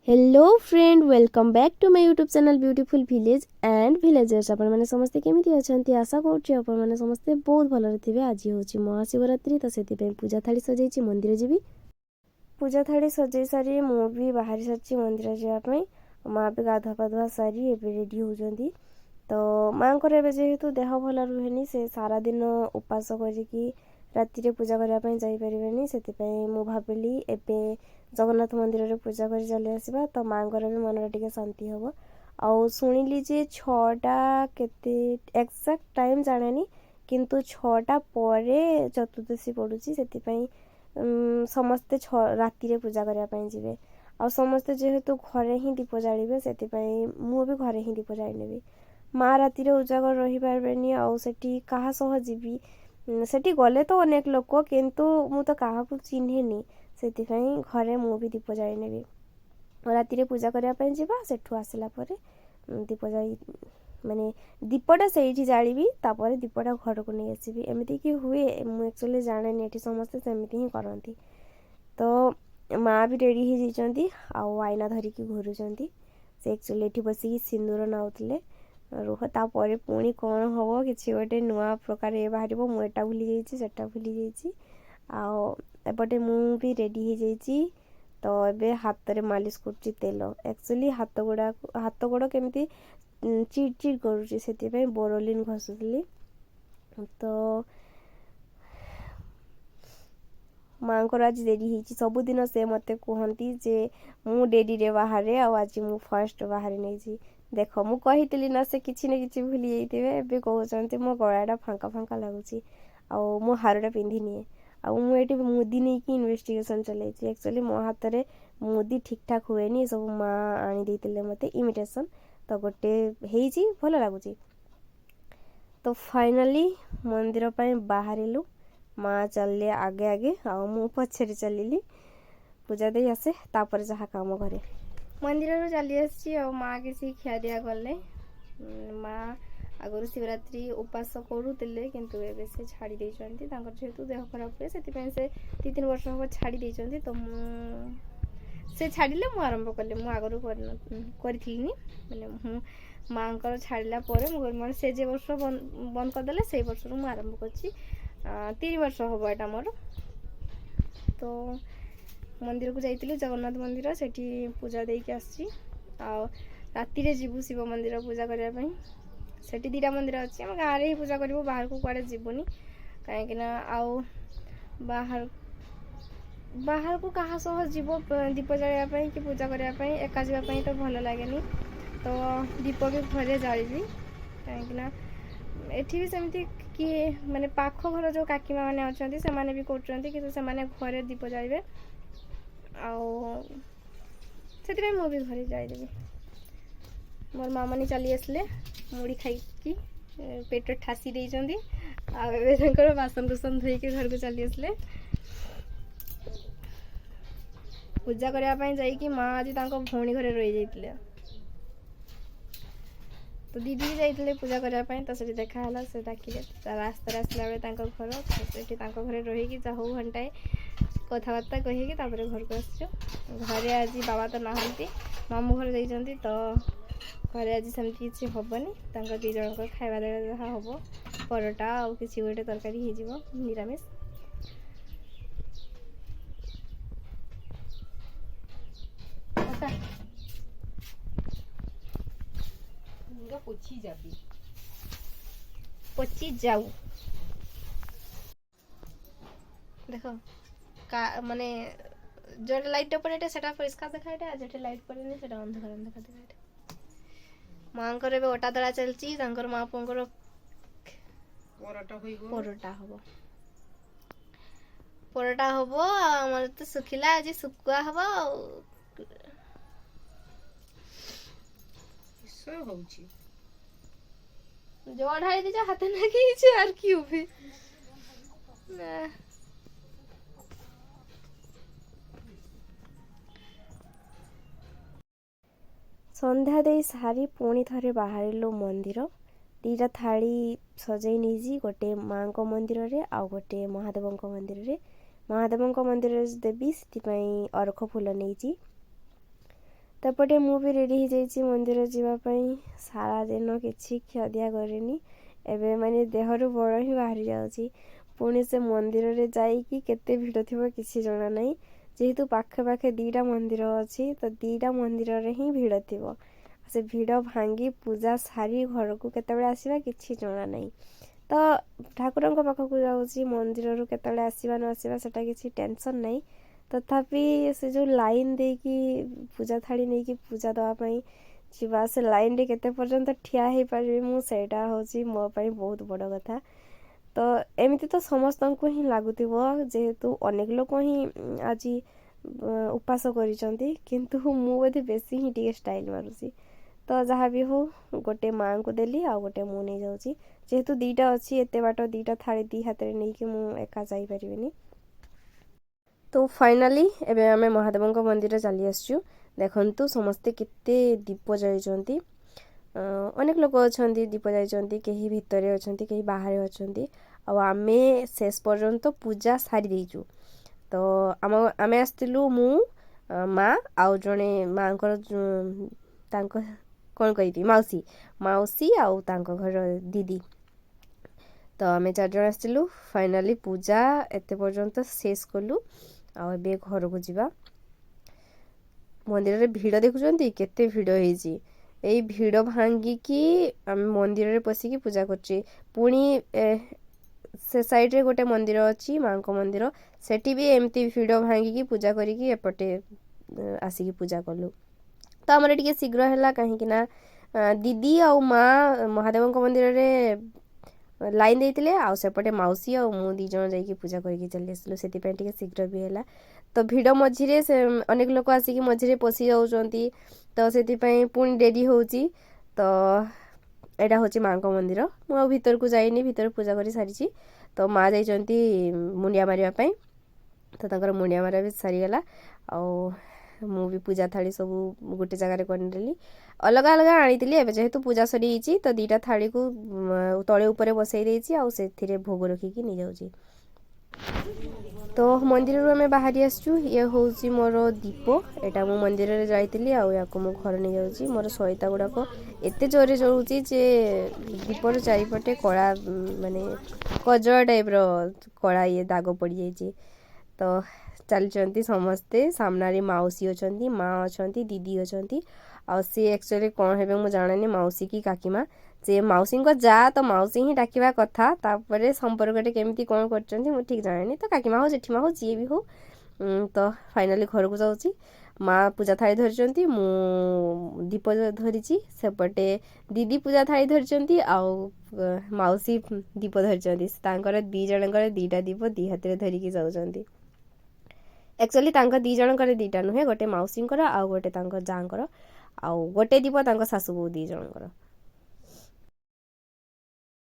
Hello friend, welcome back to my YouTube channel Beautiful Village and Villagers। ଆପଣମାନେ ସମସ୍ତେ କେମିତି ଅଛନ୍ତି? ଆଶା କରୁଛି ଆପଣମାନେ ସମସ୍ତେ ବହୁତ ଭଲରେ ଥିବେ। ଆଜି ହେଉଛି ମହାଶିବରାତ୍ରି, ତ ସେଥିପାଇଁ ପୂଜା ଥାଳି ସଜେଇଛି, ମନ୍ଦିର ଯିବି। ପୂଜା ଥାଳି ସଜେଇ ସାରି ମୁଁ ବି ବାହାରି ସାରିଛି ମନ୍ଦିର ଯିବା ପାଇଁ। ମା ବି ଗାଧୁଆ ପାଧୁଆ ସାରି ଏବେ ରେଡ଼ି ହେଉଛନ୍ତି। ତ ମାଆଙ୍କର ଏବେ ଯେହେତୁ ଦେହ ଭଲ ରୁହେନି, ସେ ସାରାଦିନ ଉପାସ କରିକି ରାତିରେ ପୂଜା କରିବା ପାଇଁ ଯାଇପାରିବେନି। ସେଥିପାଇଁ ମୁଁ ଭାବିଲି ଏବେ ଜଗନ୍ନାଥ ମନ୍ଦିରରେ ପୂଜା କରି ଚାଲି ଆସିବା, ତ ମାଆଙ୍କର ବି ମନରେ ଟିକେ ଶାନ୍ତି ହେବ। ଆଉ ଶୁଣିଲି ଯେ 6ଟା କେତେ, ଏକ୍ଜାକ୍ଟ ଟାଇମ୍ ଜାଣେନି, କିନ୍ତୁ 6ଟା ପରେ ଚତୁର୍ଦ୍ଦଶୀ ପଡ଼ୁଛି। ସେଥିପାଇଁ ସମସ୍ତେ ରାତିରେ ପୂଜା କରିବା ପାଇଁ ଯିବେ। ଆଉ ସମସ୍ତେ ଯେହେତୁ ଘରେ ହିଁ ଦୀପ ଜାଳିବେ, ସେଥିପାଇଁ ମୁଁ ବି ଘରେ ହିଁ ଦୀପ ଜାଳିନେବି। ମା ରାତିରେ ଉଜାଗର ରହିପାରିବେନି, ଆଉ ସେଠି କାହା ସହ ଯିବି? ସେଠି ଗଲେ ତ ଅନେକ ଲୋକ, କିନ୍ତୁ ମୁଁ ତ କାହାକୁ ଚିହ୍ନିନି। ସେଥିପାଇଁ ଘରେ ମୁଁ ବି ଦୀପ ଜାଳିନେବି। ରାତିରେ ପୂଜା କରିବା ପାଇଁ ଯିବା, ସେଠୁ ଆସିଲା ପରେ ଦୀପ ଜାଳି, ମାନେ ଦୀପଟା ସେଇଠି ଜାଳିବି, ତାପରେ ଦୀପଟା ଘରକୁ ନେଇ ଆସିବି। ଏମିତି କି ହୁଏ, ମୁଁ ଆକ୍ଚୁଆଲି ଜାଣେନି। ଏଠି ସମସ୍ତେ ସେମିତି ହିଁ କରନ୍ତି। ତ ମା ବି ରେଡ଼ି ହେଇଯାଇଛନ୍ତି ଆଉ ଆଇନା ଧରିକି ଘୁରୁଛନ୍ତି। ସେ ଆକ୍ଚୁଆଲି ଏଠି ବସିକି ସିନ୍ଦୁର ନାଉଥିଲେ। ରୁହ, ତାପରେ ପୁଣି କ'ଣ ହେବ, କିଛି ଗୋଟେ ନୂଆ ପ୍ରକାର ଇଏ ବାହାରିବ, ମୁଁ ଏଟା ଭୁଲି ଯାଇଛି, ସେଟା ଭୁଲି ଯାଇଛି। ଆଉ ଏପଟେ ମୁଁ ବି ରେଡ଼ି ହେଇଯାଇଛି। ତ ଏବେ ହାତରେ ମାଲିସ କରୁଛି ତେଲ। ଆକ୍ଚୁଆଲି ହାତ ଗୁଡ଼ାକ, ହାତ ଗୋଡ଼ କେମିତି ଚିଡ଼ ଚିଡ଼ କରୁଛି, ସେଥିପାଇଁ ବୋରୋଲିନ୍ ଘଷୁଥିଲି। ତ ମାଆଙ୍କର ଆଜି ଡେରି ହେଇଛି। ସବୁଦିନ ସେ ମୋତେ କୁହନ୍ତି ଯେ ମୁଁ ଡେରିରେ ବାହାରେ, ଆଉ ଆଜି ମୁଁ ଫାଷ୍ଟ ବାହାରି ନେଇଛି। ଦେଖ, ମୁଁ କହିଥିଲି ନା, ସେ କିଛି ନା କିଛି ଭୁଲି ଯାଇଥିବେ। ଏବେ କହୁଛନ୍ତି ମୋ ଗଳାଟା ଫାଙ୍କା ଫାଙ୍କା ଲାଗୁଛି ଆଉ ମୁଁ ହାରଟା ପିନ୍ଧି ନିଏ। ଆଉ ମୁଁ ଏଠି ମୁଦି ନେଇକି ଇନଭେଷ୍ଟିଗେସନ୍ ଚଲେଇଛି। ଆକ୍ଚୁଆଲି ମୋ ହାତରେ ମୁଦି ଠିକ୍ ଠାକ୍ ହୁଏନି। ଏସବୁ ମା ଆଣି ଦେଇଥିଲେ ମୋତେ ଇମିଟେସନ୍, ତ ଗୋଟେ ହେଇଛି, ଭଲ ଲାଗୁଛି। ତ ଫାଇନାଲି ମନ୍ଦିର ପାଇଁ ବାହାରିଲୁ। ମା ଚାଲିଲେ ଆଗେ ଆଗେ ଆଉ ମୁଁ ପଛରେ ଚାଲିଲି। ପୂଜା ଦେଇ ଆସେ, ତାପରେ ଯାହା କାମ କରେ। ମନ୍ଦିରରୁ ଚାଲି ଆସିଛି ଆଉ ମା କିଛି ଖିଆ କଲେ। ମା ଆଗରୁ ଶିବରାତ୍ରି ଉପାସ କରୁଥିଲେ, କିନ୍ତୁ ଏବେ ସେ ଛାଡ଼ି ଦେଇଛନ୍ତି। ତାଙ୍କର ଯେହେତୁ ଦେହ ଖରାପ ହୁଏ, ସେଥିପାଇଁ ସେ 2-3 ବର୍ଷ ହେବ ଛାଡ଼ି ଦେଇଛନ୍ତି। ତ ମୁଁ ସେ ଛାଡ଼ିଲେ ମୁଁ ଆରମ୍ଭ କଲି। ମୁଁ ଆଗରୁ କରିଥିଲିନି। ମାନେ ମୁଁ ମାଆଙ୍କର ଛାଡ଼ିଲା ପରେ ମୁଁ, ମାନେ ସେ ଯେ ବର୍ଷ ବନ୍ଦ କରିଦେଲେ, ସେଇ ବର୍ଷରୁ ମୁଁ ଆରମ୍ଭ କରିଛି। 3 ବର୍ଷ ହେବ ଏଇଟା ମୋର। ତ ମନ୍ଦିରକୁ ଯାଇଥିଲି, ଜଗନ୍ନାଥ ମନ୍ଦିର, ସେଠି ପୂଜା ଦେଇକି ଆସିଛି। ଆଉ ରାତିରେ ଯିବୁ ଶିବ ମନ୍ଦିର ପୂଜା କରିବା ପାଇଁ। ସେଠି ଦୁଇଟା ମନ୍ଦିର ଅଛି। ଆମ ଗାଁରେ ହିଁ ପୂଜା କରିବୁ, ବାହାରକୁ କୁଆଡ଼େ ଯିବୁନି। କାହିଁକିନା ଆଉ ବାହାରକୁ କାହା ସହ ଯିବ ଦୀପ ଜାଳିବା ପାଇଁ କି ପୂଜା କରିବା ପାଇଁ? ଏକା ଯିବା ପାଇଁ ତ ଭଲ ଲାଗେନି। ତ ଦୀପ ବି ଘରେ ଜାଳିବି, କାହିଁକିନା ଏଠି ବି ସେମିତି କିଏ, ମାନେ ପାଖ ଘର ଯେଉଁ କାକିମା ମାନେ ଅଛନ୍ତି, ସେମାନେ ବି କରୁଛନ୍ତି, କିନ୍ତୁ ସେମାନେ ଘରେ ଦୀପ ଜାଳିବେ ଆଉ ସେଥିପାଇଁ ମୁଁ ବି ଘରେ ଜାଳିଦେବି। ମୋର ମାମନି ଚାଲି ଆସିଲେ, ମୁଢ଼ି ଖାଇକି ପେଟ ଠାସି ଦେଇଛନ୍ତି ଆଉ ଏବେ ତାଙ୍କର ବାସନ କୁସନ ଧୋଇକି ଘରକୁ ଚାଲି ଆସିଲେ। ପୂଜା କରିବା ପାଇଁ ଯାଇକି ମା ଆଜି ତାଙ୍କ ଭଉଣୀ ଘରେ ରହିଯାଇଥିଲେ। ତ ଦିଦି ବି ଯାଇଥିଲେ ପୂଜା କରିବା ପାଇଁ, ତ ସେଠି ଦେଖା ହେଲା, ସେ ଡାକିଲେ। ତା ରାସ୍ତାରେ ଆସିଲା ବେଳେ ତାଙ୍କ ଘର, ତ ସେଠି ତାଙ୍କ ଘରେ ରହିକି ଯାହା ହଉ ଘଣ୍ଟାଏ କଥାବାର୍ତ୍ତା କହିକି ତାପରେ ଘରକୁ ଆସିଛୁ। ଘରେ ଆଜି ବାବା ତ ନାହାନ୍ତି, ମାମୁଁ ଘରେ ଯାଇଛନ୍ତି। ତ ଘରେ ଆଜି ସେମିତି କିଛି ହେବନି। ତାଙ୍କ ଦୁଇ ଜଣଙ୍କର ଖାଇବା ଦେବା ଯାହା ହେବ, ପରଟା ଆଉ କିଛି ଗୋଟେ ତରକାରୀ ହେଇଯିବ ନିରାମିଷ। ପୋଛି ଯାବି। ପଚି ଯାଉ। ଦେଖ, ମାନେ ଯେଉଁଟା ଲାଇଟ୍ଟା ପଡ଼େ ଏଇଟା, ସେଟା ପରିଷ୍କାର ଦେଖା ଏଇଟା, ଆଉ ଯେଉଁଟା ଲାଇଟ୍ ପଡ଼େନି ସେଟା ଅନ୍ଧକାର ଅନ୍ଧକାର ଦେଖା ଏଇଟା। ମାଆଙ୍କର ଏବେ ଅଟା ଦଳା ଚାଲିଛି। ତାଙ୍କର ମା ପୁଅଙ୍କର ପରଟା ହୋଇବ। ପରଟା ହବ, ପରଟା ହବ। ଆଉ ଆମର ତ ଶୁଖିଲା ଆଜି ଶୁଖୁଆ ହବ ଆଉ କିସ ହଉଛି? ଜଳ ଢାଳି ଦେଇଛ, ହାতে ନାଗିଛି, আর কি হবে না। ସନ୍ଧ୍ୟା ଦେଇ ସାରି ପୁଣି ଥରେ ବାହାରିଲୁ ମନ୍ଦିର। ଦୁଇଟା ଥାଳି ସଜେଇ ନେଇଛି, ଗୋଟେ ମାଆଙ୍କ ମନ୍ଦିରରେ ଆଉ ଗୋଟେ ମହାଦେବଙ୍କ ମନ୍ଦିରରେ। ମହାଦେବଙ୍କ ମନ୍ଦିରରେ ଦେବି, ସେଥିପାଇଁ ଅରଖ ଫୁଲ ନେଇଛି। ତ ତାପଟେ ମୁଁ ବି ରେଡ଼ି ହେଇଯାଇଛି ମନ୍ଦିର ଯିବା ପାଇଁ। ସାରାଦିନ କିଛି ଖିଆଦିଆ କରିନି, ଏବେ ମାନେ ଦେହରୁ ବଳ ହିଁ ବାହାରି ଯାଉଛି। ପୁଣି ସେ ମନ୍ଦିରରେ ଯାଇକି କେତେ ଭିଡ଼ ଥିବ କିଛି ଜଣା ନାହିଁ। ଯେହେତୁ ପାଖେ ପାଖେ ଦୁଇଟା ମନ୍ଦିର ଅଛି, ତ ଦୁଇଟା ମନ୍ଦିରରେ ହିଁ ଭିଡ଼ ଥିବ। ସେ ଭିଡ଼ ଭାଙ୍ଗି ପୂଜା ସାରି ଘରକୁ କେତେବେଳେ ଆସିବା କିଛି ଜଣା ନାହିଁ। ତ ଠାକୁରଙ୍କ ପାଖକୁ ଯାଉଛି, ମନ୍ଦିରରୁ କେତେବେଳେ ଆସିବା ନ ଆସିବା ସେଟା କିଛି ଟେନସନ୍ ନାହିଁ। ତଥାପି ସେ ଯେଉଁ ଲାଇନ୍ ଦେଇକି ପୂଜା ଥାଳି ନେଇକି ପୂଜା ଦେବା ପାଇଁ ଯିବା, ସେ ଲାଇନ୍ରେ କେତେ ପର୍ଯ୍ୟନ୍ତ ଠିଆ ହେଇପାରିବି ମୁଁ, ସେଇଟା ହେଉଛି ମୋ ପାଇଁ ବହୁତ ବଡ଼ କଥା। ତ ଏମିତି ତ ସମସ୍ତଙ୍କୁ ହିଁ ଲାଗୁଥିବ, ଯେହେତୁ ଅନେକ ଲୋକ ହିଁ ଆଜି ଉପାସ କରିଛନ୍ତି। କିନ୍ତୁ ମୁଁ ବୋଧେ ବେଶୀ ହିଁ ଟିକେ ଷ୍ଟାଇଲ୍ ମାରୁଛି। ତ ଯାହା ବି ହଉ, ଗୋଟେ ମାଆଙ୍କୁ ଦେଲି ଆଉ ଗୋଟେ ମୁଁ ନେଇଯାଉଛି। ଯେହେତୁ ଦୁଇଟା ଅଛି, ଏତେ ବାଟ ଦୁଇଟା ଥାଳି ଦୁଇ ହାତରେ ନେଇକି ମୁଁ ଏକା ଯାଇପାରିବିନି। ତ ଫାଇନାଲି ଏବେ ଆମେ ମହାଦେବଙ୍କ ମନ୍ଦିର ଚାଲି ଆସିଛୁ। ଦେଖନ୍ତୁ, ସମସ୍ତେ କେତେ ଦୀପ ଜାଳିଛନ୍ତି। ଅନେକ ଲୋକ ଅଛନ୍ତି, ଦୀପ ଜାଳିଛନ୍ତି। କେହି ଭିତରେ ଅଛନ୍ତି, କେହି ବାହାରେ ଅଛନ୍ତି। ଆଉ ଆମେ ଶେଷ ପର୍ଯ୍ୟନ୍ତ ପୂଜା ସାରି ଦେଇଛୁ। ତ ଆମେ ଆସିଥିଲୁ, ମୁଁ, ମା ଆଉ ଜଣେ ମାଆଙ୍କର ତାଙ୍କ କ'ଣ କହିବି, ମାଉସୀ, ମାଉସୀ ଆଉ ତାଙ୍କ ଘର ଦିଦି। ତ ଆମେ ଚାରିଜଣ ଆସିଥିଲୁ। ଫାଇନାଲି ପୂଜା ଏତେ ପର୍ଯ୍ୟନ୍ତ ଶେଷ କଲୁ ଆଉ ଏବେ ଘରକୁ ଯିବା। ମନ୍ଦିରରେ ଭିଡ଼ ଦେଖୁଛନ୍ତି, କେତେ ଭିଡ଼ ହେଇଛି। ଏଇ ଭିଡ଼ ଭାଙ୍ଗିକି ଆମେ ମନ୍ଦିରରେ ପଶିକି ପୂଜା କରୁଛେ। ପୁଣି ସେ ସାଇଡ଼୍ରେ ଗୋଟେ ମନ୍ଦିର ଅଛି, ମାଆଙ୍କ ମନ୍ଦିର, ସେଠି ବି ଏମିତି ଭିଡ଼ ଭାଙ୍ଗିକି ପୂଜା କରିକି ଏପଟେ ଆସିକି ପୂଜା କଲୁ। ତ ଆମର ଟିକେ ଶୀଘ୍ର ହେଲା, କାହିଁକି ନା ଦିଦି ଆଉ ମା ମହାଦେବଙ୍କ ମନ୍ଦିରରେ ଲାଇନ୍ ଦେଇଥିଲେ ଆଉ ସେପଟେ ମାଉସୀ ଆଉ ମୁଁ ଦୁଇ ଜଣ ଯାଇକି ପୂଜା କରିକି ଚାଲି ଆସିଲୁ। ସେଥିପାଇଁ ଟିକେ ଶୀଘ୍ର ବି ହେଲା। ତ ଭିଡ଼ ମଝିରେ ସେ ଅନେକ ଲୋକ ଆସିକି ମଝିରେ ପଶି ଯାଉଛନ୍ତି, ତ ସେଥିପାଇଁ ପୁଣି ଡେରି ହେଉଛି। ତ ଏଇଟା ହେଉଛି ମାଆଙ୍କ ମନ୍ଦିର। ମୁଁ ଆଉ ଭିତରକୁ ଯାଇନି, ଭିତରେ ପୂଜା କରି ସାରିଛି। ତ ମା ଯାଇଛନ୍ତି ମୁଣ୍ଡିଆ ମାରିବା ପାଇଁ। ତ ତାଙ୍କର ମୁଣ୍ଡିଆ ମାରା ବି ସରିଗଲା ଆଉ ମୁଁ ବି ପୂଜା ଥାଳି ସବୁ ଗୋଟେ ଜାଗାରେ କରିନେଲି। ଅଲଗା ଅଲଗା ଆଣିଥିଲି। ଏବେ ଯେହେତୁ ପୂଜା ସରିଯାଇଛି, ତ ଦୁଇଟା ଥାଳିକୁ ତଳେ ଉପରେ ବସେଇ ଦେଇଛି ଆଉ ସେଥିରେ ଭୋଗ ରଖିକି ନେଇଯାଉଛି। ତ ମନ୍ଦିରରୁ ଆମେ ବାହାରି ଆସିଛୁ। ଇଏ ହେଉଛି ମୋର ଦୀପ। ଏଇଟା ମୁଁ ମନ୍ଦିରରେ ଯାଇଥିଲି ଆଉ ୟାକୁ ମୁଁ ଘରେ ନେଇଯାଉଛି। ମୋର ସଳିତା ଗୁଡ଼ାକ ଏତେ ଜୋରରେ ଜଳୁଛି ଯେ ଦୀପର ଚାରିପଟେ କଳା, ମାନେ କଜଳ ଟାଇପ୍ର କଳା ଇଏ ଦାଗ ପଡ଼ିଯାଇଛି। ତ ଚାଲିଛନ୍ତି ସମସ୍ତେ। ସାମ୍ନାରେ ମାଉସୀ ଅଛନ୍ତି, ମା ଅଛନ୍ତି, ଦିଦି ଅଛନ୍ତି। ଆଉ ସିଏ ଆକ୍ଚୁଆଲି କ'ଣ ହେବେ ମୁଁ ଜାଣେନି, ମାଉସୀ କି କାକିମା। ସେ ମାଉସୀଙ୍କ ଯା, ତ ମାଉସୀ ହିଁ ଡାକିବା କଥା। ତାପରେ ସମ୍ପର୍କଟେ କେମିତି କ'ଣ କରିଛନ୍ତି ମୁଁ ଠିକ୍ ଜାଣେନି। ତ କାକିମା ହଉ, ଜେଠିମା ହଉ, ଯିଏ ବି ହଉ। ତ ଫାଇନାଲି ଘରକୁ ଯାଉଛି। ମା ପୂଜା ଥାଳି ଧରିଛନ୍ତି, ମୁଁ ଦୀପ ଧରିଛି। ସେପଟେ ଦିଦି ପୂଜା ଥାଳି ଧରିଛନ୍ତି ଆଉ ମାଉସୀ ଦୀପ ଧରିଛନ୍ତି। ତାଙ୍କର ଦୁଇ ଜଣଙ୍କର ଦୁଇଟା ଦୀପ ଦୁଇ ହାତରେ ଧରିକି ଯାଉଛନ୍ତି। ଆକ୍ଚୁଆଲି ତାଙ୍କ ଦୁଇ ଜଣଙ୍କର ଦୁଇଟା ନୁହେଁ, ଗୋଟେ ମାଉସୀଙ୍କର ଆଉ ଗୋଟେ ତାଙ୍କ ଯାଆଙ୍କର ଆଉ ଗୋଟେ ଦୀପ ତାଙ୍କ ଶାଶୁ ବୋହୂ ଦୁଇ ଜଣଙ୍କର।